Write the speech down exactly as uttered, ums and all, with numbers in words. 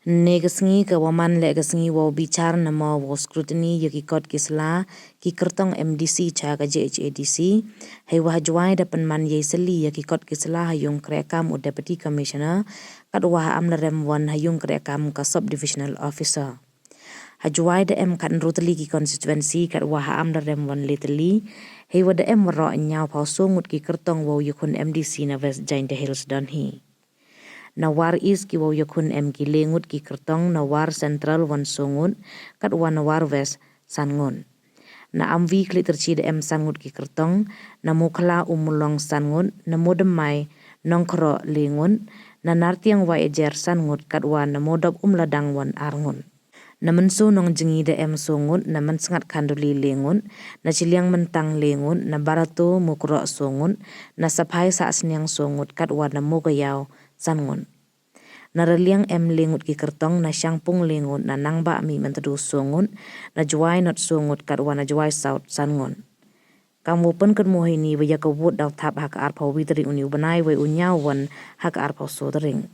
Ynne ka sngi ka wa man leh ka sngi wow bichar namo wow scrutiny ya ki kot ki sla ki kyrtong MDC cha ka JHADC. Heiwa ha Jowai da pynman yei sylli ya ki kot ki sla ha yung krehkaam u Deputy Commissioner, katwa ha Amlarem won ha yung krehkaam ka Sub Divisional Officer. Ha Jowai da em khatynru tylli ki constituency, katwa ha Amlarem won le tylli. Heiwa da em waroh ynñiaw phaw soo ngut ki kyrtong wow yakhun MDC na West Jaintia Hills donhi. Na War East ki wow yakhun em ki le ngut ki kyrtong, na War Central won soo ngut, katwa na War West san ngut. Na Amwi Khliehtyrshi da em san ngut ki kyrtong, na Mookhla Ummulong san ngut, na Moodymmai Nongkhroh le ngut, na Nartiang Waiajer san ngut, katwa na Moodop Umladang won ar ngut. Na Mynso Nongjngi da em soo ngut, na Mynsngat Khanduli le ngut, na Chilliang Myntang le ngut, na Barato Mukroh soo ngut, na Saphai Sahsniang soo ngut, katwa na Mookayaw san ngut. Na Raliang em le ngut ki kyrtong, na Shangpung le ngut, na Nangbah Mihmyntdu soo ngut, na Jowai North soo ngut, katwa na Jowai South san ngut. Kam wow pynkynmoo heini wa ya ka vote daw thap ha ka arphaw wi tarik uni u bnai wei u ynñiaw won ha ka arphaw soo tarik.